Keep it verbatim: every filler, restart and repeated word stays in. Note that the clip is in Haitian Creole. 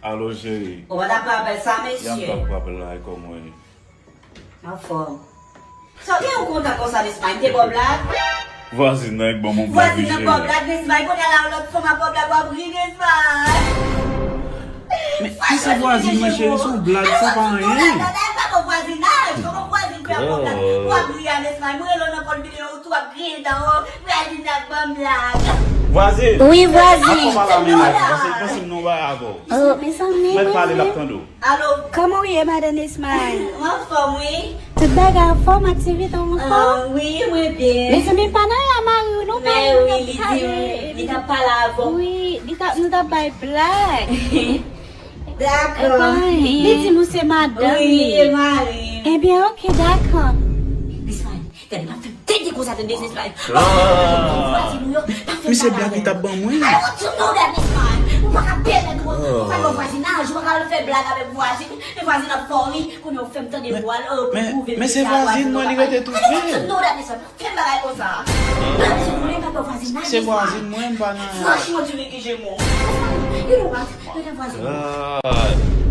Alo, cheri. Ou pa t ap rapèl sa, Ya m mesye? t ap rapèl la, e kòman w ye? Anfòm. Sa gen yon kontan konsa, Nesmay? M te ba w blag? Vwazin nan k ban m yon blag, wi, Vwazin nan ba w cheri. Blag, Nesmay. Kounye a la, yon lòt fanm ap ba w blag, w ap ri, Nesmay. Men, men se vwazin mwen, cheri, se yon blag, sa pa anyen. Dada, e pa bon vwazinaj. Kòman vwazin fè ap ba w blag? W ap ri a, Nesmay. Mwen rele w nan kòl videyo, ou tou ap griyen dan w. Vwazin nan ban m blag. Vwazin! Wi, Ap vwazin. fè pale a mennaj ou, paske panse m nan yon bagay avè w. Oh, mezanmi, Mwen pale, l ap mezanmi. tande w. Alo. Kòman w ye, madan Nesmay? Mwen anfòm, wi. Tout bagay anfòm, aktivite w anfòm? Ah, wi, mwen byen. Mezanmi, m pa nan yon mari w, non, Men mari w wi, nan li di pale. li t ap pale avè w. Wi, li t ap, nou t ap bay blag. Dakò. Li di nou se madanm Wi, li. e mari. Ebyen, oke, dakò. Nesmay, gade, pa fè m tande konsa, tande, Nesmay. Vwazin nou yo, pa fè Misye bagay blag li t ap ban mwen. I want to know that, Nesmay. Ou pa ka pèmèt ou, ou pa nan vwazinaj, ou pa ka al fè blag avèk vwazin. Men vwazin ap fè w ri, kounye a w fè m tande vwa l, oh, pou Men, pwouve men se misye a vwazin mwen, li rete tou I want fè. to know that, Nesmay. Fè m bagay konsa. Mwen, si w vle, m pa nan vwazinaj, Se vwazin mwen, m pa nan. Franchman, Dieu me ki jemo. You know what? Yo gen vwazin. Ah.